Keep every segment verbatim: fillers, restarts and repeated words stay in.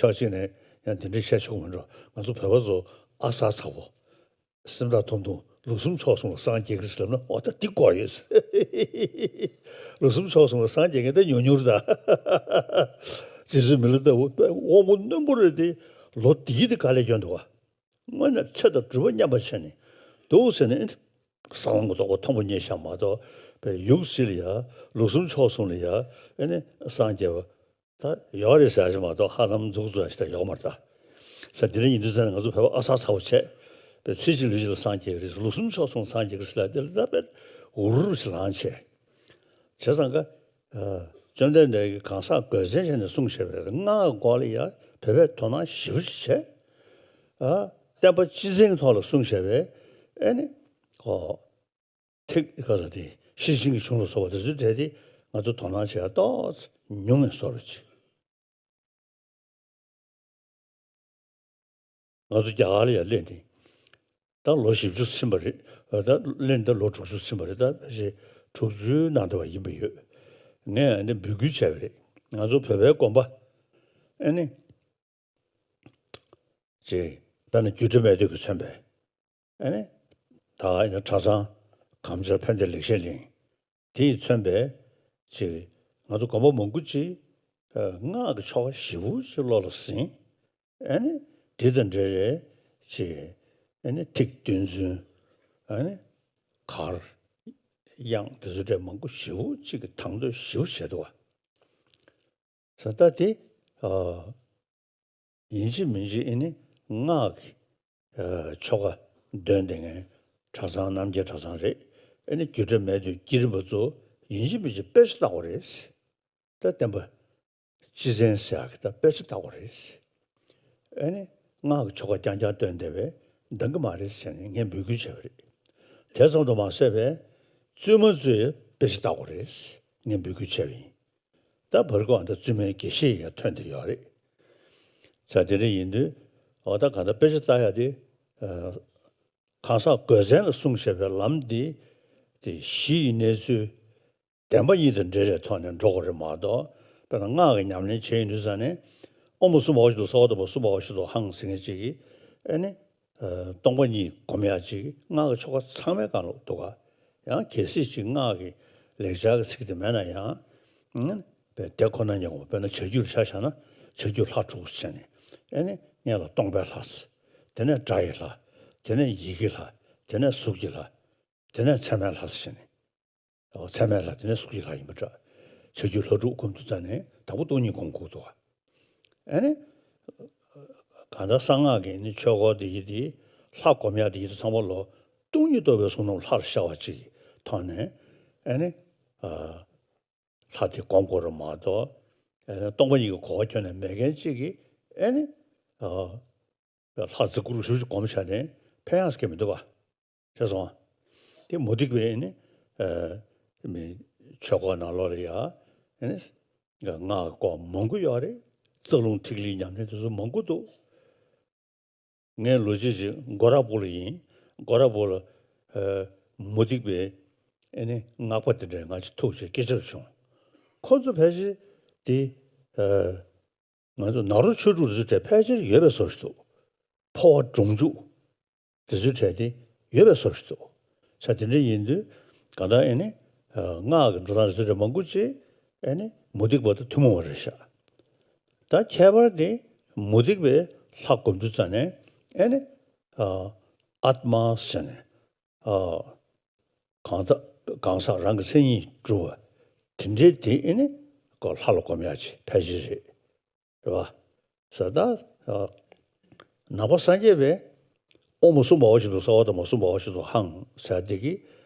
ཕྱོགས་གཅིག་ནས་ཡང་དེ་འདྲའི་བཤད་ཆོག་མི་འགྲོ། ང་ཚོ་བོད་པ་ཚོ་ཨ་གསར་ཚ་བོ། སེམས་ཐག་ཐུང་ཐུང་། ལུགས་གསུམ་ཕྱོགས་གསུམ་ལ་སངས་རྒྱས་ཀྱི་རེད་ལབ་ན། འོ་ད་འདི་དགོས་ཡོད། ལུགས་གསུམ་ཕྱོགས་གསུམ་ལ་སངས་རྒྱས་མཁན་ད་ཉུང་ཉུང་རེད་ད། རྗེ་བཙུན་མི་ལ་ལྟ་བུ་དབང་པོ་རྣོན་པོ་རེད་དེ། ལོ་འདི་ཡིས་དེ་ག་ལས་སྐྱོན་འདུག་བ། དངོས་གནས་ཚེ་དང་སྒྲུབ་པ་མཉམ་པ་བྱས་ནས་འདུག་ཟེར་ནས། གསང་བ་རྟོགས་པ་མཐོན་པོ་རྙེད་བཞག་མ་གཏོགས། པའི་ཡུག་སི་ལ་ཡ། ལུགས་གསུམ་ཕྱོགས་གསུམ་ལ་ཡ། ཨེ་ནི་སངས་རྒྱས་པ་ད་ཡོད་རེད་ཟེར་ཞིག་མ་གཏོགས། ཧ་ལམ་མཛུབ་བཙུགས་ཞིག་ད་ཡོད་མ་རེད་ད། ས་དེ་རིང་ཡིན་དུས་ཙང་ང་ཚོ་བོད་པ་ཨ་གསར་ཚ་བོ་བྱས། པའི་ཚེ་གཅིག་ལུས་གཅིག་ལ་སངས་རྒྱས་ཀྱི་རེད། ལུགས་གསུམ་ཕྱོགས་གསུམ་སངས་རྒྱས་ཀྱི་རེད་ལབ་དེ་ལ་ད་དཔེ་འུར་རུ་ཞིག་ལངས་བྱས། བྱས་ཙང་ཀ། ཨ། བཅོམ་ལྡན་འདས་ཀྱིས་གང་ཟག་དགོས་མཚན་བྱས་ནས་གསུངས་བཞག་པའི་སྔགས་སྐོར་ལ་ཡ་བོད་པས་དོ་སྣང་ཞེ་པོ་ཅིག་བྱས། ཨ། བསྟན་པ་སྤྱི་དོན་ཐོག་ལ་གསུངས་བཞག་པའི། ཨེ་ནི། ཨོ། ཐིག་ག་ས་དེ་ཤེར་ཕྱིན་གྱི་གཞུང་ལ་སོགས་པ་དེ་ཚོའི་གྲས་དེ་ང་ཚོ་དོ་སྣང་བྱེད་ཡ་ཏོག་ཙམ་ཉུང་ངེ་བཟོ་འདྲ་ཅིག་ང་ཚོ་རྒྱ་གར་ལ་ཡ་སླེབས་ནས་ད་ལོ་བཞི་བཅུ་ཕྱིན་པ་རེད། ད་སླེབས་ནས་ད་ལོ་དྲུག་ཅུ་ཕྱིན་པ་རེད། ད་ཕལ་ཆེར་དྲུག་ཅུའི་ནང་དུ་བ་ཡིན་པ་ཡོད། ངས་ཨ་ནི་འབོད་སྐུལ་བྱས་པ་རེད། ང་ཚོ་བོད་པའི་དགོན་པ་ཨ་ནི། ཅེས་དཔེར་ན་རྒྱུད་གྲྭ་སྨད་སྟོད་ཀྱིས་མཚོན་པའི། ཨ་ནི། ད་ཨ་ནི་གྲྭ་ཚང་གངས་ཅན་ཕན་བདེ་ལེགས་བཤད་གླིང་། དེ་ཡིས་མཚོན་པའི་ཅིག་ང་ཚོ་དགོན་པ་མང་པོ་ཅིག་ཨ། སྔགས་ཀྱི་ཆོ་ག་ཞེ་པོ་ཅིག་བློ་ལ་ཟིན། ཨ་ནི་དེ་དང་འབྲེལ་བའི་ཅིག་ཨ་ནི་ཐིག་བདུན་ཚོན། ཨ་ནི་གར་དབྱངས་དེ་ཚོ་འདྲ་མང་པོ་ཞེ་པོ་ཅིག་གི་དང་དོད་ཞེ་པོ་བྱས་འདུག་བ། ས་ད་དེ། ཨ། ཡིན་གཅིག་མིན་གཅིག་ཨེ་ནི་སྔགས་ཀྱི། ཨ། ཆོ་ག་འདོན་བསྡད་མཁན་གྲྭ་ཚང་རྣམ་རྒྱལ་གྲྭ་ཚང་རེད། ཨེ་ནི་རྒྱུད་གྲྭ་སྨད་སྟོད་ཀྱི་རིམ་པ་ཚོ་ཡིན་གཅིག་མིན་གཅིག་དཔེ་ཆ་ལྟ་དགོས་རེད། ད་བསྟན་པ་སྤྱི་མཚན་ཟེར་ཡག་གི་ད་དཔེ་ཆ་ལྟ་དགོས་རེད། ཨེ་ནི་སྔགས་ཀྱི་ཆོ་ག་རྐྱང་རྐྱང་འདོན་བསྡད་པས་འདང་གི་མ་རེད་ཟེར་ནས་ངས་འབོད་སྐུལ་བྱས་པ་རེད། དེ་ཙམ་དུ་མ་ཟད་པའི་བཙུན་མ་ཚོས་དཔེ་ཆ་ལྟ་དགོས་རེད། ངས་འབོད་སྐུལ་བྱས་པ་ཡིན། ད་བར་སྐབས་ད་བཙུན་མའི་དགེ་བཤེས་ཡང་ཐོན་བསྡད་ཡོད་རེད། ས་དེ་འདྲ་ཡིན་དུས་འོ་ད་གང་ལྟར་དཔེ་ཆ་ལྟ་ཡ་དེ། ཨ། གང་ཟག་དགོས་མཚན་ལ་གསུངས་བཞག་པའི་ལམ་འདི་དེ་གཞི་ཡི་གནས་ཚུལ་བདེན་པ་གཉིས་དང་འབྲེལ་བའི་ཐོག་ནས་འགྲོ་དགོས་རེད་མ་གཏོགས། དཔེར་ན་སྔགས་ཀྱི་ཉམས་ལེན་བྱས་ཡོང་དུས་ཙང་ནས་ཨོཾ་མ་སུ་མ་ཧོ་ཤི་ཏོ་སྭ་ཝ་ཏ་མ་སུ་མ་ཧོ་ཤི་ཏོ་ཧཾ་ཟེར་མཁན་ཅིག་གིས་ཨེ་ནི། ཨ། སྟོང་པ་ཉིད་སྒོམ་ཡག་ཅིག་སྔགས་ཀྱི་ཆོ་ག་ཚང་མའི་སྒང་ལ་འདུག་ག་ཡང་གལ་སྲིད་ཅིག་སྔགས་ཀྱི་ལེགས་སྦྱར་གྱི་ཚིག་དེ་མེད་ན་ཡང་། ཨ། དཔེ་དེ་ཁོ་ན་ཉིད་ངོ་། དཔེར་ན་བྱ་རྒྱུད་ལ་ཆ་བཞག་ན་བྱ་རྒྱུད་ལྷ་དྲུག་ཟེར་ནས། ཨེ་ནི་སྔོན་ལ་སྟོང་པའི་ལྷ་ཟེར། དེ་ནས་སྒྲ་ཡི་ལྷ། དེ་ནས་ཡི་གེའི་ལྷ། དེ་ནས་གཟུགས་ཀྱི་ལྷ། དེ་ནས་ཚད་མའི་ལྷ་ཟེར་ནས། ཨོ། ཚད་མའི་ལྷ་དེ་ནས་གཟུགས་ཀྱི་ལྷ་ཡིན་པ་འདྲ། བྱ་རྒྱུད་ལྷ་དྲུག་སྒོམ་དུས་ཙང་ནས་དང་པོ་སྟོང་ཉིད་སྒོམ་དགོས་འདུག་ག་ཨ་ནི། གང་ལྟར་གསང་སྔགས་ཀྱི་ནི་ཆོས་སྐོར་འདི་ཡི་དེ་ལྷ་སྒོམ་ཡག་འདི་ཡི་དེ་ཚང་མ་ལོ་སྟོང་ཉིད་རྟོགས་པའི་གསུང་རྣམས་ལྷར་ཤར་བ་ཅིག་གི་ཐོག་ནས། ཨ་ནི། ཨ། ལྷ་དེ་སྒོམ་དགོས་རེད་མ་གཏོགས། ཨ་ནི་སྟོང་པ་ཉིད་ཀྱི་གོ་བ་ཁྱོན་ནས་མེད་མཁན་ཅིག་གིས་ཨ་ནི། ཨ། ལྷ་རྫིག་པོ་ཞེ་པོ་ཅིག་སྒོམ་བཞག་ནས་ཕན་ཡག་ཟེར་མཁན་མི་འདུག་ག་ཤེས་སོང་། དེ་མུ་སྟེགས་པའི་ནི། ཨ། མི་ཆོས་སྐོར་ནང་ལོགས་ལ་ཡ། ཨ་ནི། སྔགས་སྐོར་མང་པོ་ཡོད་རེད། རྩ་རླུང་ཐིག་ལེའི་ཉམས་ལེན་དེ་ཚོ་མང་པོ་འདུག་ངའི་ལོ་རྒྱུས་ཅིག་གོ་ར་པུར་ལ་ཡིན། གོ་ར་པུར་ལ། ཨ། མུ་སྟེགས་པའི་ཨ་ནི་སྔགས་པ་དེ་འདྲས་ང་ཅིག་ཐུག་བྱས་སྐད་ཆ་རེ་བྱུང་། ཁོ་ཚོ་ཕལ་ཆེར་དེ། ཨ། ང་ཚོ་ནཱ་རོ་ཆོས་དྲུག་དེ་ཚོའི་གྲས་ཕལ་ཆེར་ཡོད་པའི་བཟོ་ཞིག་འདུག་འཕོ་བ་སྒྲུབ་འཇུག་དེ་ཚོའི་གྲས་དེ་ཡོད་པའི་བཟོ་ཞིག་འདུག་ས་དེ་འདྲ་ཡིན་དུས་གང་ལྟར་ཨེ་ནི། ཨ། སྔགས་ཀྱི་འགྲོ་སྟངས་དེ་ཚོའི་གྲས་མང་པོ་ཅིག་ཨེ་ནི་མུ་སྟེགས་པ་དང་ཐུན་མོང་བ་རེད་ཤག་ད་ཁྱད་པར་དེ་མུ་སྟེགས་པའི་ལྷ་སྒོམ་དུས་ཙང་ནས་ཨེ་ནི། ཨ། ཨཱཏྨ་ཟེར་ནས། ཨ། གང་ཟག་གང་ཟག་རང་གི་མཚན་ཉིད་གྲུབ་པ་དེ་འདྲའི་དེ་ཨེ་ནི་ཀོ་ལྷ་ལ་སྒོམ་ཡག་ཅིག་ཕལ་ཆེར་རེད། རེད་བ། ས་ད། ཨ། ནང་པ་སངས་རྒྱས་པས་ཨོཾ་མ་སུ་མ་ཧོ་ཤི་ཏོ་སྭ་ཝ་ཏ་མ་སུ་མ་ཧོ་ཤི་ཏོ་ཧཾ་ཟེར་དེ་གིས་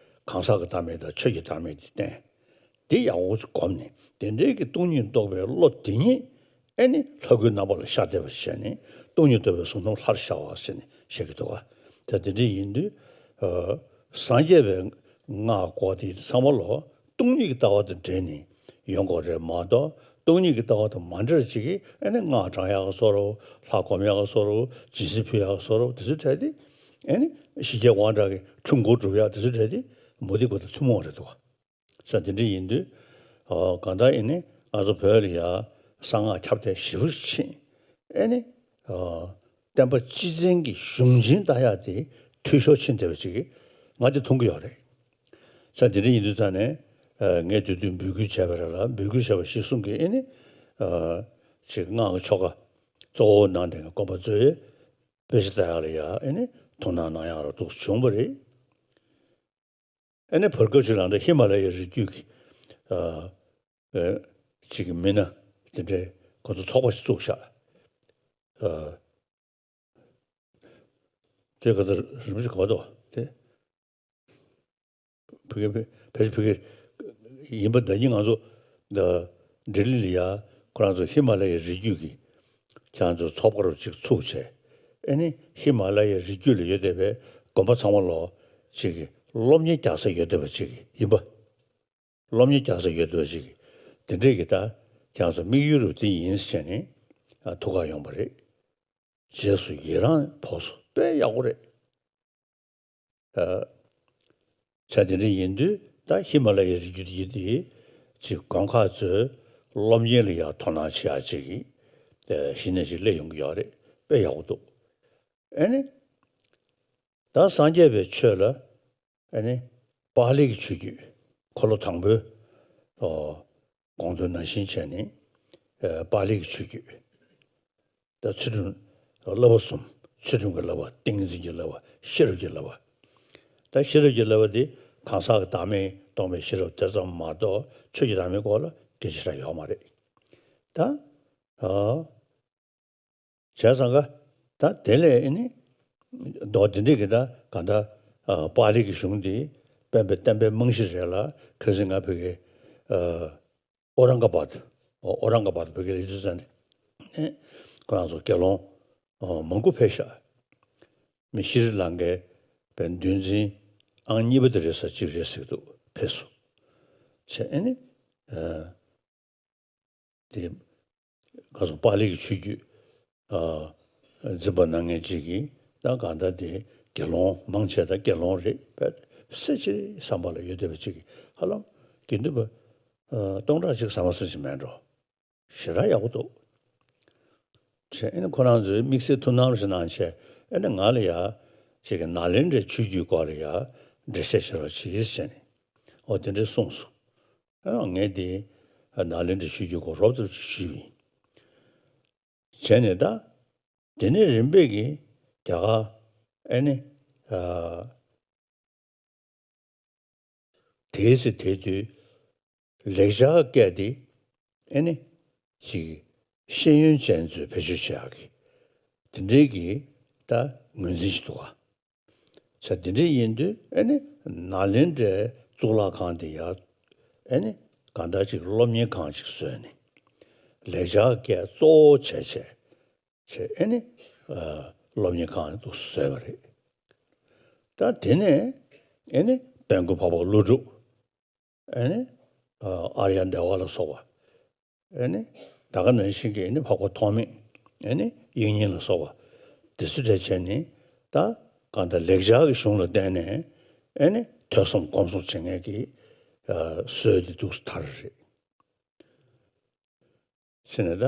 གང་ཟག་གི་བདག་མེད་དང་ཆོས་ཀྱི་བདག་མེད་དེ་བསྟན། དེ་ཡག་པོ་ཅིག་སྒོམ་ནས་དེ་འདྲའི་གི་སྟོང་ཉིད་རྟོགས་པའི་བློ་དེ་ཉིད་ཨེ་ནི་ལྷ་སྐུའི་རྣམ་པ་ལ་ཤར་བསྡད་པ་ཞེས་ནས་སྟོང་ཉིད་རྟོགས་པའི་གཟུགས་རྣམས་ལྷར་ཤར་བ་ཞེས་ནས་བཤད་ཀྱི་འདུག་ག་ད་དེ་འདྲ་ཡིན་དུས། ཨ། སངས་རྒྱས་པའི་སྔགས་སྐོར་དེ་ཚང་མ་ལོ་སྟོང་ཉིད་ཀྱི་ལྟ་བ་དང་འབྲེལ་ནས་ཡོང་དགོས་རེད་མ་གཏོགས། སྟོང་ཉིད་ཀྱི་ལྟ་བ་དང་མ་འབྲེལ་ཅིག་གིས་ཨེ་ནི་སྔགས་བགྲང་ཡག་བཟོ་འདྲ། ལྷ་སྒོམ་ཡག་བཟོ་འདྲ། སྦྱིན་སྲེག་ཕུལ་ཡག་བཟོ་འདྲ། དེ་ཚོའི་གྲས་དེ་ཨེ་ནི་ཞི་རྒྱས་དབང་དྲག་གི་འཁྲུལ་འཁོར་སྒྲུབ་ཡག་དེ་ཚོའི་གྲས་དེ་མུ་སྟེགས་པ་དང་ཐུན་མོང་བ་རེད་འདུག་ག་ས་དེ་འདྲ་ཡིན་དུས། ཨོ། གང་ལྟར་ཨེ་ནི་ང་ཚོ་བོད་ལ་ཡ་གསང་སྔགས་ཁྱབ་གདལ་ཞེ་པོ་ཕྱིན། ཨེ་ནི། ཨ། བསྟན་པ་སྤྱི་བཙན་གྱི་གཞུང་ཆེན་ལྟ་ཡག་དེ་འཐུས་ཤོར་ཕྱིན་བསྡད་པ་ཅིག་ང་དེ་མཐོང་གི་ཡོད་རེད། ས་དེ་འདྲ་ཡིན་དུས་ཙང་ནས། ཨ། ངས་དེ་དུས་འབོད་སྐུལ་བྱས་པ་རེད་ལ། འབོད་སྐུལ་བྱས་པ་གཞིར་བཟུང་གིས་ཨེ་ནི། ཨ། ཅིག་སྔགས་ཀྱི་ཆོ་ག་གཙོ་བོ་གནང་བསྡད་མཁན་དགོན་པ་ཚོས་དཔེ་ཆ་ལྟ་ཡག་ལ་ཡ་ཨེ་ནི་ཐུགས་སྣང་གནང་ཡག་རོགས་འདུག་བྱུང་བ་རེད། ཨ་ནི་བར་སྐབས་ཤིག་ལ་ད་ཧི་མ་ལ་ཡའི་རི་རྒྱུད་ཀྱི། ཨ། ཨ། ཅིག་གི་མི་སྣ་དེ་འདྲའི་ཁོ་ཚོ་ཚོགས་པ་ཞིག་བཙུགས་ཤག་ཨ། དེ་ག་ཚོད་རིན་པོ་ཆེ་གོ་དོ་དེ། ཕ་གི་ཕ་གི་ཕ་གི་ཡིན་པ་ད་གིན་ང་ཚོ་ད་ལྡི་ལི་ལ་ཡ་ཁོ་རང་ཚོ་ཧི་མ་ལ་ཡའི་རི་རྒྱུད་ཀྱི་ཁྱེད་རང་ཚོ་ཚོགས་པ་རུ་ཅིག་ཚུགས་བྱས། ཨེ་ནི་ཧི་མ་ལ་ཡའི་རི་རྒྱུད་ལ་ཡོད་བསྡད་པའི་དགོན་པ་ཚང་མ་ལོ་ཅིག་གི་སློབ་གཉེར་རྒྱག་ས་ཡོད་བསྡད་པ་ཅིག་ཡིན་པ། སློབ་གཉེར་རྒྱག་ས་ཡོད་བསྡད་པ་ཅིག་དེ་འདྲས་ཀྱི་ད་ཁྱེད་རང་ཚོ་དམིགས་ཡུལ་རུ་དེ་ཡིན་ཟེར་བྱས་ནས། ཨ། ཐུགས་ཁུར་ཡོང་པ་རེད། རྗེས་སུ་ཡི་རང་ཕོག་སོང་། དཔེ་ཡག་པོ་རེད། ཨ། བྱས་དེ་འདྲ་ཡིན་དུས་ད་ཧི་མ་ལ་ཡའི་རི་རྒྱུད་འདི་དེ་ཅིག་དགོན་ཁག་ཚོས་སློབ་གཉེར་ལ་ཡང་དོ་སྣང་བྱེད་ཡག་ཅིག་གི་གཞི་ནས་ཅིག་སླེབས་ཡོང་གི་ཡོད་རེད། དཔེ་ཡག་པོ་འདུག་ཨེ་ནི། ད་སངས་རྒྱས་པའི་ཆོས་ལ་ཨེ་ནི་པཱ་ལི་གི་ཆོས་བརྒྱུད། འཁོར་ལོ་དང་པོའི། ཨོ། དགོངས་དོན་ནང་བཞིན་བྱས་ནས། ཨ། པཱ་ལི་གི་ཆོས་བརྒྱུད། ད་ཚུལ་ཁྲིམས་བསླབ་པ་གསུམ། ཚུལ་ཁྲིམས་ཀྱི་བསླབ་པ། ཏིང་ངེ་འཛིན་གྱི་བསླབ་པ། ཤེས་རབ་ཀྱི་བསླབ་པ། ད་ཤེས་རབ་ཀྱི་བསླབ་པ་འདི་གང་ཟག་གི་བདག་མེད་རྟོགས་པའི་ཤེས་རབ་དེ་ཙམ་མ་གཏོགས་ཆོས་ཀྱི་བདག་མེད་སྐོར་ལ་སྐད་ཆ་ཞེ་དྲག་ཡོད་མ་རེད། ད། ཨ། བྱས་ཙང་ཀ་ད་དེ་ལས་ཨེ་ནི། མདོ་འདི་འདྲས་ཀྱི་ད་གང་ལྟར། ཨ། པཱ་ལི་གི་གཞུང་འདི་དཔལ་ལྡན་པའི་བསྟན་པའི་རྨང་གཞི་རེད་ལ། ཁ་སང་ང་ཕ་གི། ཨ། ཨོ་རང་ཀ་བཱད། ཨོ། ཨོ་རང་ཀ་བཱད་ཕ་གི་ལ་ཡོད་དུས་ཙང་ནས། ཨེ། ཁོ་རང་ཚོ་དགེ་སློང་། ཨོ། མང་པོ་ཕེབས་ཤག་མི་ཤྲི་ལང་ཀའི་བའི་འདུལ་འཛིན་ཨང་གཉིས་པ་དེ་རེད་ས་ཅིག་རེད་ཟེར་གྱི་འདུག་ཕེབས་སོང་། བྱས་ཨེ་ནི། ཨ། དེ་ག་སོང་པཱ་ལི་གི་ཆོས་བརྒྱུད། ཨ། འཛིན་པ་གནང་མཁན་ཅིག་གིས་ད་གང་ལྟར་དེ་དགེ་སློང་མང་ཆེ་ད་དགེ་སློང་རེད་པས། སེ་ཆེ་བསམ་པ་ལ་ཡོད་བསྡད་པ་ཅིག་གིས་ཧ་ལམ་དགེ་འདུན་པ། ཨ། སྟོང་ཕྲག་གཅིག་ཟ་མ་ཟ་ཞིག་མེད་འགྲོ། ཞེ་དྲག་ཡག་པོ་འདུག་བྱས་ཨེ་ནི་ཁོ་རང་ཚོས་དམིགས་བསལ་ཐུགས་སྣང་ཞིག་གནང་བྱས། ཨེ་ནི་ང་ལ་ཡ་ཅིག་གི་ནཱ་ལེནྡྲའི་ཆོས་བརྒྱུད་སྐོར་ལ་ཡ་འགྲེལ་བཤད་བྱེད་རོགས་གྱིས་ཟེར་ནས། འོ་དེ་འདྲས་གསུངས་སོང་། ཨ། ངས་དེ་ནཱ་ལེནྡྲའི་ཆོས་བརྒྱུད་སྐོར་རོབ་ཙམ་ཞུས་པ་ཡིན། བྱས་ནས་ད་དེ་ནས་རིམ་པས་ཀྱིས་རྒྱ་གར། ཨེ་ནི། ཨ། དེའི་ཚེ་དེའི་དུས་ལེགས་སྦྱར་སྐད་དེ་ཨེ་ནི་ཅིག་ཤེས་ཡོན་ཅན་ཚོས་བེད་སྤྱོད་བྱེད་ཡག་གི་དེ་འདྲའི་གི་ད་ངོས་འཛིན་ཞིག་འདུག་ག་བྱས་དེ་འདྲ་ཡིན་དུས་ཨེ་ནི་ནཱ་ལེནྡྲའི་གཙུག་ལག་ཁང་དེ་ཡང་ཨེ་ནི་གང་ལྟར་ཅིག་སློབ་གཉེར་ཁང་ཅིག་བཟོས་ནས་ལེགས་སྦྱར་སྐད་གཙོ་བོ་བྱས་བྱས་བྱས་ཨེ་ནི། ཨ། སློབ་གཉེར་ཁང་དུ་བཟོས་པ་རེད། ད་དེ་ནས་ཨེ་ནི་དཔལ་མགོན་འཕགས་པ་ཀླུ་སྒྲུབ། ཨེ་ནི། ཨ། ཨཱརྱ་དེ་ཝ་ལ་སོགས་པ། ཨེ་ནི་ད་ག་ནང་བཞིན་གྱི་ཨེ་ནི་འཕགས་པ་ཐོགས་མེད། ཨེ་ནི་དབྱིག་གཉེན་ལ་སོགས་པ་དེ་ཚོ་གྲས་བྱས་ནས་ད་གང་ལྟར་ལེགས་སྦྱར་གྱི་གཞུང་ལ་བརྟེན་ནས་ཨེ་ནི་ཐོས་བསམ་སྒོམ་གསུམ་བྱེད་མཁན་གྱི། ཨ། སྲོལ་དེ་འདུག་སེ་དར་རེད། ཟེར་ནས་ད་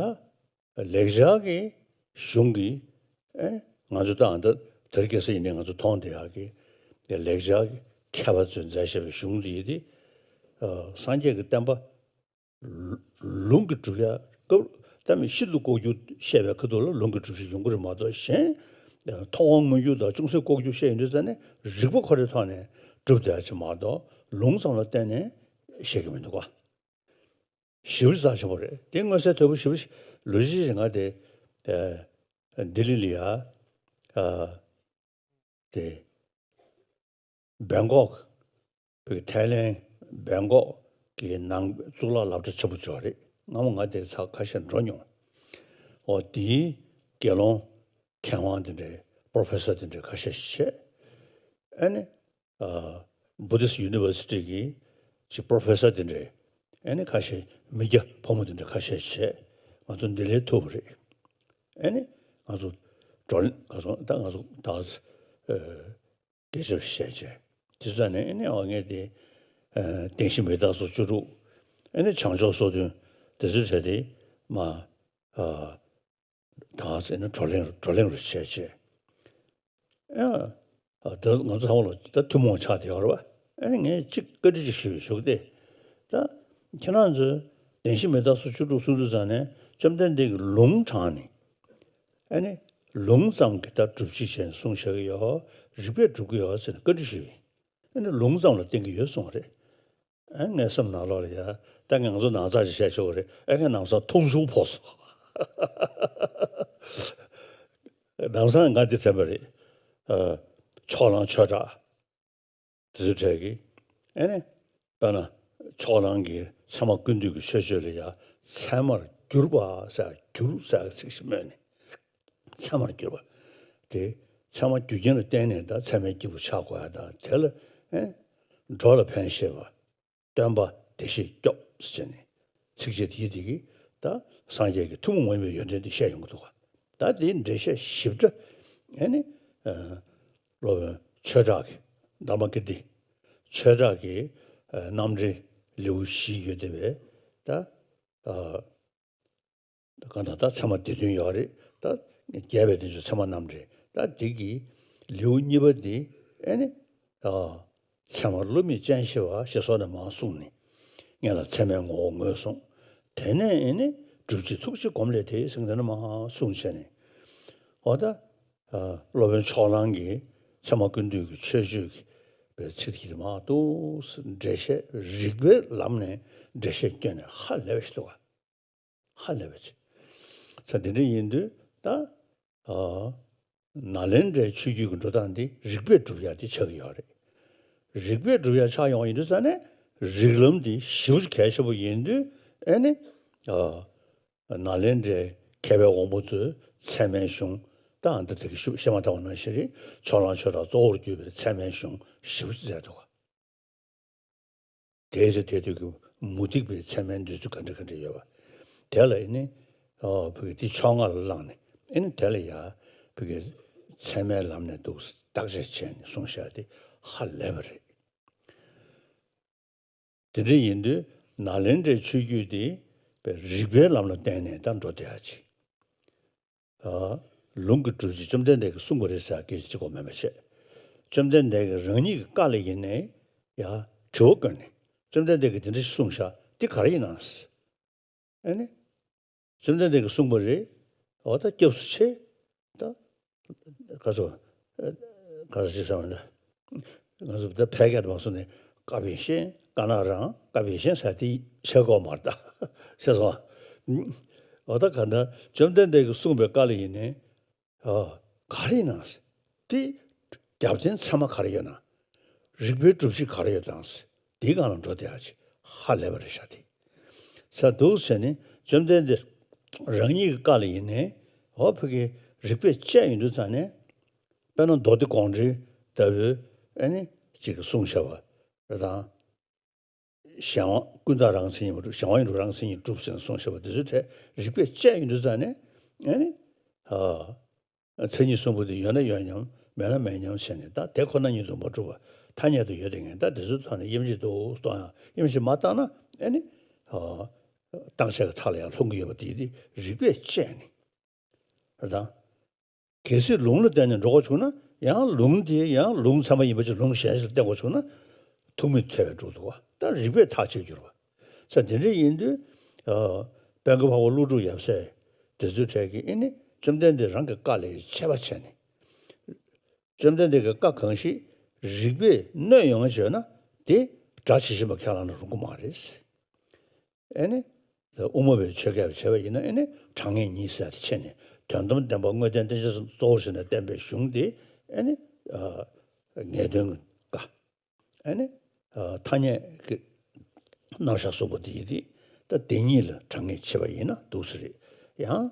ལེགས་སྦྱར་གྱི་གཞུང་གི། ཨེ། ང་ཚོ་ད་ཨ་ད་དེ་རིང་ཁ་སང་ཡིན་ནའི་ང་ཚོ་མཐོང་བསྡད་ཡག་གི་ལེགས་སྦྱར་གྱི་མཁས་པ་ཚོས་མཛད་བཞག་པའི་གཞུང་འདི་ཡིན་ཏེ། ཨ། སངས་རྒྱས་ཀྱི་བསྟན་པ་ལུང་གིས་སྒྲུབ་ཡག་སྐབས་ད་མི་ཤིན་ཏུ་ལྐོག་གྱུར་བཤད་པའི་ཁ་ཐུག་ལ་ལུང་གིས་སྒྲུབ་བྱེད་ཡོང་གི་རེད་མ་གཏོགས། གཞན་མཐོང་བ་དངོས་བརྒྱུད་དང་ཅུང་ཟད་ལྐོག་གྱུར་བཤད་ཡོང་དུས་ཙ་ནས་རིགས་པ་ཁོ་རའི་ཐོག་ནས་སྒྲུབ་བསྡད་ཡག་ཅིག་མ་གཏོགས་ལུང་ཙམ་ལ་བརྟེན་ནས་བཤད་ཀྱི་མི་འདུག་ག་ཞེ་པོ་རྩ་ཆེན་པོ་རེད། དེ་མངོན་གསལ་དོད་པོ་ཞེ་པོ་ཞིག་ལོ་རྒྱུས་ཤིག་ང་དེ། ཨ། ལྡི་ལི་ལ་ཡ། ཨ། དེ་བེང་ཀོག་བོད་ཀྱི་ཐའི་ལེན་བེང་ཀོག་གི་ནང་གཙུག་ལག་སློབ་གྲྭ་ཆེན་པོ་ཅིག་ཡོད་རེད། སྔ་མོ་ང་དེ་ཚོ་ཁ་ཤས་འགྲོ་མྱོང་། འོ་དེའི་དགེ་སློང་མཁས་དབང་དེ་འདྲའི་པོ་རོ་ཕེ་སར་དེ་འདྲའི་ཁ་ཤས་ཤིག་བྱས། ཨ་ནི། ཨ། Buddhist University གི་ཅིག་པོ་རོ་ཕེ་སར་དེ་འདྲས། ཨ་ནི་ཁ་ཤས་མི་སྐྱ་ཕོ་མོ་དེ་འདྲ་ཁ་ཤས་བྱས། ང་ཚོ་འདི་ལས་ཐུག་པ་རེད། ཨ་ནི་ང་ཚོ་བགྲོ་གླེང་ག་སོང་ད་ང་ཚོ་ད། ཨ། སྐད་ཆ་བཤད་བྱས། དེ་ཚོ་ནས་ཨ་ནི་འོ་ངས་དེ། ཨ། བསྟན་བཤིག་མི་རྟག་སོགས་བཅུ་དྲུག་ཨ་ནི་བྱང་ཕྱོགས་སོ་བདུན་དེ་ཚོ་བྱས་ཏེ་མ། ཨ། ད་ཟེར་ན་བགྲོ་གླེང་བགྲོ་གླེང་རུ་བྱས་བྱས། ཨ་ད་ང་ཚོ་ཚང་མ་ལ་ད་ཐུན་མོང་ཆགས་བསྡད་ཡོད་རེད་པ། ཨ་ནི་ངས་གཅིག་བཀའ་འདྲི་ཅིག་ཞུ་ཞུ་གི་སྟེ། ད་ཁྱེད་རང་ཚོས་བདེན་བཞི་མི་རྟག་སོགས་བཅུ་དྲུག་གསུང་དུས་ཙང་ནས་བཅོམ་ལྡན་འདས་ཀྱིས་ལུང་དྲངས་ནས། ཨ་ནི་ལུང་ཙམ་གྱིས་ད་སྒྲུབ་བྱེད་ཅན་གསུངས་བཞག་གི་ཡོད། རིགས་པས་སྒྲུབ་ཀྱི་ཡོད་ཟེར་ནས་བཀའ་འདྲི་ཞུས་པས། ཨ་ནི་ལུང་ཙམ་ལ་བརྟེན་གྱི་ཡོད་གསུངས་པ་རེད། ཨ་ངའི་སེམས་ནང་ལོགས་ལ་ཡ། ད་ངས་ང་ཚོ་ནང་ཚགས་ཅིག་བཤད་ཆོག་གི་རེད། ཨ་ངས་ནམ་སང་མཐོང་ཆུང་ཕོག་སོང་། ནམ་སང་ང་འདི་དྲན་པ་རེད། ཨ་ཕྱོགས་གླང་ཆོས་གྲགས། དེ་ཚོའི་གྲས་ཀྱིས། ཨ་ནི། དཔེར་ན། ཕྱོགས་གླང་གིས་ཚད་མ་ཀུན་བཏུས་ཀྱི་ཆོས་སྤྱོད་ལ་ཡ། ཚད་མར་གྱུར་པ་ཟེར་གྱུར་ཟེར་ཚིག་ཞིག་སྨོས་ནས། ཚད་མར་གྱུར་པ། དེ། ཚད་མ་རྒྱུ་རྐྱེན་ལ་བརྟེན་ནས་ད་ཚད་མའི་སྐྱེས་བུ་ཆགས་དགོས་ཡ་ད་དེ་ལ། ཨེ། འགྲོ་ལ་ཕན་ཤེས་པ། སྟོན་པ་བདེ་གཤེགས་སྐྱོབ་ཟེར་ནས། ཚིགས་བཅད་དེ་དེ་གིས་ད་སངས་རྒྱས་ཀྱི་ཐུན་མོང་མ་ཡིན་པའི་ཡོན་ཏན་དེ་བཤད་ཡོང་གི་འདུག་ག་ད་དེའི་འགྲེལ་བཤད་ཞིབ་ཕྲ། ཨེ་ནི། ཨ། སློབ་དཔོན་ཆོས་གྲགས་ཀྱི་དྷརྨ་ཀིརྟི། ཆོས་གྲགས་ཀྱི་ཨ་རྣམ་འགྲེལ་ལེའུ་བཞི་ཡོད་བསྡད་པས། ད་ཨ་གང་ལྟར་ད་ཚད་མ་སྡེ་བདུན་ཡོད་རེད། ད་རྒྱས་པའི་དོན་གྱི་ཚད་མ་རྣམ་འགྲེལ། ད་འདི་གི་ལེའུ་གཉིས་པ་འདི། ཨེ་ནི། ཨ་ཚད་མར་བསླུ་མེད་སྤྱན་ཤེས་པ་ཞེས་སོགས་ནས་མར་གསུངས་ནས། སྔོན་ལ་ཚད་མའི་ངོ་བོ་ངོས་བཟུང་། དེ་ནས་ཨེ་ནི་སྒྲུབ་བྱེད་ཐུགས་རྗེའི་སྒོམ་ལས་དེ་ཟེར་དེ་ནས་མར་གསུངས་བྱས་ནས། འོ་ད། ཨ་སློབ་དཔོན་ཕྱོགས་གླང་གིས་ཚད་མ་ཀུན་བཏུས་ཀྱི་ཆོས་སྤྱོད་ཀྱི་པའི་ཚིག་དེ་མར་འདུག་འགྲེལ་བཤད་རིགས་པའི་ལམ་ནས་འགྲེལ་བཤད་བསྐྱོན་ནས་ཧ་ལས་པ་ཞིག་འདུག་ག་ཧ་ལས་པ་ཅིག་ས་དེ་འདྲ་ཡིན་དུས་ད། ཨ་ནཱ་ལེནྡྲའི་ཆོས་བརྒྱུད་ཀྱི་འགྲོ་སྟངས་འདི་རིགས་པས་སྒྲུབ་ཡ་དེ་ཆགས་ཀྱི་ཡོད་རེད། རིགས་པས་སྒྲུབ་ཡ་ཆགས་ཡོང་བ་ཡིན་དུས་ཙང་ནས་རིགས་ལམ་འདི་ཞེ་པོ་ཅིག་གལ་ཆེན་པོ་ཡིན་དུས། ཨེ་ནི། ཨ་ནཱ་ལེནྡྲའི་མཁས་པའི་དབང་པོ་ཚོས་ཚད་མའི་གཞུང་། ད་ཨ་འདི་དེ་གི་ཞུ་བཤད་མ་ཐག་པ་ནང་བཞིན་རེད། ཕྱོགས་གླང་ཆོས་གྲགས་གཙོ་བོར་གྱུར་པའི་ཚད་མའི་གཞུང་ཞེ་པོ་ཅིག་མཛད་འདུག་ག་དེའི་ཚེ་དེ་དུས་ཀྱི་མུ་སྟེགས་པའི་ཚད་མའི་འདོད་ཚུལ་ག་འདྲ་ག་འདྲ་ཡོད་པ། དེ་ལ་ཨེ་ནི། ཨོ་བོད་ཀྱི་དེ་ཕྱོགས་སྔ་ལ་བླངས་ནས། ཨེ་ནི་དེ་ལ་ཡ་བོད་ཀྱི་ཚད་མའི་ལམ་ནས་འདུག་བརྟག་དཔྱད་བྱས་ནས་གསུངས་བཞག་དེ་ཧ་ལས་པ་རེད། དེ་འདྲ་ཡིན་དུས་ནཱ་ལེནྡྲའི་ཆོས་བརྒྱུད་དེ་རིགས་པའི་ལམ་ལ་བརྟེན་ནས་ད་འགྲོ་བསྡད་ཡ་ཅིག་ཨ། ལུང་གི་སྒྲུབ་བྱེད་བཅོམ་ལྡན་འདས་ཀྱིས་གསུངས་པ་རེད་ཟེར་སྐད་ཆ་གཅིག་པོ་མེད་པ་བྱས། བཅོམ་ལྡན་འདས་ཀྱིས་རང་ཉིད་ཀྱི་བཀའ་ལ་ཡིན་ནའི་ཡ་དྲི་བ་བཀོད་ནས། བཅོམ་ལྡན་འདས་ཀྱིས་དེ་འདྲ་ཞིག་གསུངས་ཤག་འདི་ག་རེ་ཡིན་ནམ། ཨེ་ནི། བཅོམ་ལྡན་འདས་ཀྱིས་གསུངས་པ་རེད། འོ་ད་སྐྱབས་སུ་མཆི། ད་ག་ཚོད། ཨ་ག་ཚོད་ཅིག་བསམ་ན། ང་ཚོ་ད་ཕལ་སྐད་དུ་མ་སོང་ནས་བཀའ་བཞིན་བཀའ་ན་རང་བཀའ་བཞིན་ཟེར་དེ་བྱེད་དགོས་མ་རེད་ད། ཤེས་སོང་ང་། འོ་ད་ག་ད་བཅོམ་ལྡན་འདས་ཀྱིས་གསུངས་པའི་བཀའ་ལ་ཡིན་ནའི། ཨ་ག་རེ་ཡིན་ནམ། དེ་རྒྱབ་རྟེན་ཚད་མ་ག་རེ་ཡོད་ན། རིགས་པའི་སྒྲུབ་བྱེད་ག་རེ་ཡོད་དམ། དེའི་སྒང་ལ་འགྲོ་བསྡད་ཡ་ཅིག་ཧ་ལས་པ་རེད་ཤག་དེ། ས་འདུག་ཟེར་ནས་བཅོམ་ལྡན་འདས་རང་ཉིད་ཀྱི་བཀའ་ལ་ཡིན་ནའི། འོ་བོད་ཀྱི་རིགས་པས་དཔྱད་ཡོང་དུས་ཙང་ནས། དཔེར་ན་མདོ་སྡེ་དགོངས་འགྲེལ་ལྟ་བུའི་ཨ་ནི་ཅིག་གསུངས་བཞག་པ་རེད་དང་། གཞན་དབང་ཀུན་བརྟགས་རང་མཚན་ཉིད་མ་གྲུབ། གཞན་དབང་ཡིན་གྲུབ་རང་མཚན་ཉིད་གྲུབ་ཟེར་ནས་གསུངས་བཞག་པ་དེ་ཚོའི་གྲས་རིགས་པས་དཔྱད་ཡོང་དུས་ཙང་ནས། ཨ་ནི། ཨ། མཚན་ཉིད་གསུམ་པོ་དེ་ཡོད་ན་ཡོད་མཉམ་མེད་ན་མེད་མཉམ་བྱས་ནས། ད་དེ་ཁོ་ན་ཉིད་དུ་མ་གྲུབ་པ་ཐ་སྙད་དུ་ཡོད་དེ་ངས་ད་དེ་ཚོའི་ཐོག་ནས་དབྱེ་འབྱེད་འདུག་གཏོང་ཡང་དབྱེ་འབྱེད་མ་བཏང་ན། ཨ་ནི། ཨ། བརྟག་དཔྱད་ཀྱི་མཐའ་ལ་ཡང་ལྷུང་གི་ཡོད་པ་དེ་དེ་རིགས་པས་དཔྱད་ནས། རེད་དང་། གལ་སྲིད་ལུང་ལ་བརྟེན་ནས་འགྲོ་དགོས་བྱུང་ན་ཡང་ལུང་དེ་ཡང་ལུང་ཚད་མ་ཡིན་པ་ཅིག་ལུང་གཞན་ཞིག་ལ་བརྟེན་དགོས་བྱུང་ན་ཐུག་མི་འཐད་པའི་འགྲོ་འདུག་བ། ད་རིགས་པས་ཐག་བཅད་གྱུར་བ། ས་དེ་འདྲ་ཡིན་དུས། ཨ། དཔལ་མགོན་འཕགས་པ་ཀླུ་སྒྲུབ་ཡབ་སྲས་དེ་ཚོའི་གྲས་ཀྱིས་ཨེ་ནི་བཅོམ་ལྡན་འདས་རང་གི་བཀའ་ལས་ཆད་པ་བྱས་ནས། བཅོམ་ལྡན་འདས་ཀྱི་བཀའ་གང་ཞིག་རིགས་པས་གནོད་ཡོང་བ་བྱས་ན་དེ་སྒྲ་ཇི་བཞིན་པ་ཁས་བླངས་ན་རུང་གི་མ་རེད། ཨེ་ནི། དབུ་མ་པའི་ཆོས་སྐད་བྱས་པ་ཡིན་ན་ཨེ་ནི་གྲངས་ངེས་ཉིད་ཟེར་དེ་ཕྱེ་ནས་དོན་དམ་བདེན་པ་དངོས་བསྟན་ཏིང་འཛིན་གཙོ་བོར་བྱས་ནས་བསྟན་པའི་གཞུང་དེ་ཨེ་ནི། ཨ། ངེས་དོན་གྱི་བཀའ། ཨེ་ནི། ཨ། ཐ་སྙད་ཀྱི་རྣམ་གཞག་གསུངས་པ་དེ་ཡིན་ཏེ། ད་དེ་གཉིས་ལ་གྲངས་ངེས་ཕྱེ་བ་ཡིན་ན་འདུག་སེ་རེད། ཡང་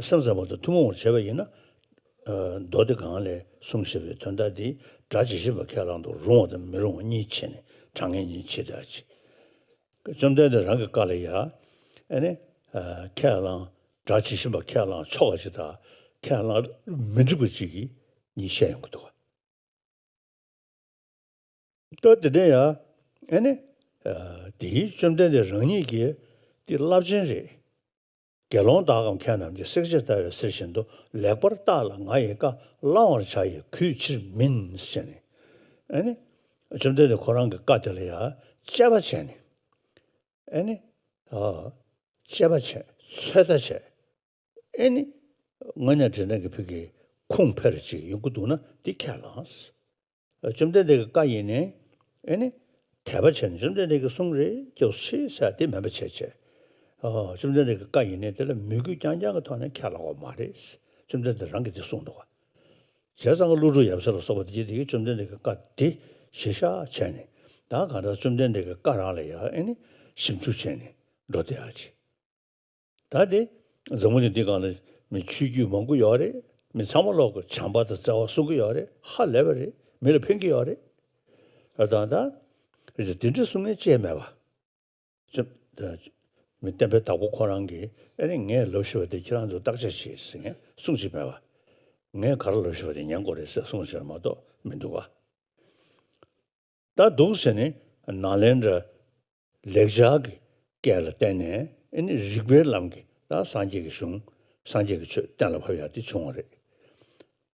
སེམས་ཙམ་པ་དང་ཐུན་མོང་བར་བྱས་པ་ཡིན་ན། ཨ། མདོ་སྡེ་གང་ལས་གསུངས་བཞག་པའི་དོན་དག་འདི་སྒྲ་ཇི་བཞིན་པ་ཁས་བླངས་དུ་རུང་བ་དང་མི་རུང་བ་གཉིས་ཕྱེ་ནས་གྲངས་ངེས་གཉིས་ཕྱེ་བསྡད་ཅིག་བཅོམ་ལྡན་འདས་རང་གི་བཀའ་ལ་ཡ། ཨེ་ནི། ཨ། ཁས་བླངས། སྒྲ་ཇི་བཞིན་པ་ཁས་བླངས་ཆོག་པ་ཅིག་དང་ཁས་བླངས་མི་འགྲིག་པ་ཅིག་གི་གཉིས་བཤད་ཡོང་གི་འདུག་ག་ད་དེ་ནས་ཡ། ཨེ་ནི། ཨ། དེའི་བཅོམ་ལྡན་འདས་རང་ཉིད་ཀྱི་དེ་རླབས་ཆེན་རེད། དགེ་སློང་དག་གམ་མཁས་རྣམས་ཀྱིས། བསྲེག་བཅད་ལྟ་བས་གཟིར་བཞིན་དུ། ལེགས་པར་བརྟགས་ལ་ང་ཡི་བཀའ། བླང་བར་བྱ་ཡི་གུས་ཕྱིར་མིན། ཟེར་ནས། ཨེ་ནི། བཅོམ་ལྡན་འདས་ཁོ་རང་གི་བཀའ་དེ་ལ་ཡང་དཔྱད་པ་བྱས་ནས། ཨེ་ནི། ཨ། དཔྱད་པ་བྱས། ཚོད་ལྟ་བྱས། ཨེ་ནི། དངོས་གནས་དྲན་ནས་ཀྱི་ཕུགས་ཀྱི་ཁུངས་འཕེར་ཅིག་ཡོང་གི་འདུག་ན་དེ་ཁས་བླངས། བཅོམ་ལྡན་འདས་ཀྱི་བཀའ་ཡིན་ནའི། ཨེ་ནི། དད་པ་བྱས་ནས་བཅོམ་ལྡན་འདས་ཀྱི་གསུང་རེད། སྐྱབས་སུ་མཆི་ཟེར་དེ་མེད་པ་བྱས་བྱས། ཨ། བཅོམ་ལྡན་འདས་ཀྱི་བཀའ་ཡིན་ནའི་དེ་ལ་མོས་གུས་རྐྱང་རྐྱང་གི་ཐོག་ནས་ཁས་བླངས་པ་མ་རེད། བཅོམ་ལྡན་འདས་རང་གིས་དེ་གསུངས་འདུག་བ། བྱས་ཙང་ཀླུ་སྒྲུབ་ཡབ་སྲས་ལ་སོགས་པ་དེ་དེ་གིས་བཅོམ་ལྡན་འདས་ཀྱི་བཀའ་དེ་གཞིར་བཞག་བྱས་ནས། ད་གང་ལྟར་བཅོམ་ལྡན་འདས་ཀྱི་བཀའ་རང་ལ་ཡང་ཨེ་ནི་ཞིབ་འཇུག་བྱས་ནས་འགྲོ་བསྡད་ཡག་ཅིག་ད་དེ་འཛམ་བུ་གླིང་འདི་སྒང་ལ་མི་ཆོས་བརྒྱུད་མང་པོ་ཡོད་རེད། མི་ཚང་མ་ལོག་གི་བྱམས་པ་དང་བརྩེ་བ་གསུང་གི་ཡོད་རེད། ཧ་ལས་པ་རེད། མི་ལ་ཕན་གྱི་ཡོད་རེད། ཨ། ད་ད་དེ་འདྲ་གསུང་མཁན་ཅིག་མེད་པ། ཅི། མི་བསྟན་པའི་བདག་པོ་ཁོ་རང་གིས་ཨེ་ནི་ངས་ལབ་ཤེས་པ་དེ་ཁྱེད་རང་ཚོ་བརྟག་དཔྱད་བྱེད་ཟེར་མཁན་གསུང་གི་མེད་པ། ངས་ག་རེ་ལབ་ཤེས་པ་དེ་ཉན་དགོས་རེད་ཟེར་གསུང་བྱས་མ་གཏོགས་མི་འདུག་ག་ད་འདུག་ཟེར་ནས་ནཱ་ལེནྡྲ་ལེགས་སྦྱར་གྱི་སྐད་ལ་བརྟེན་ནས་ཨེ་ནི་རིགས་པའི་ལམ་གྱི་ད་སངས་རྒྱས་ཀྱི་གཞུང་། སངས་རྒྱས་ཀྱི་ཆོས་གཏན་ལ་ཕབ་ཡག་དེ་བྱུང་བ་རེད།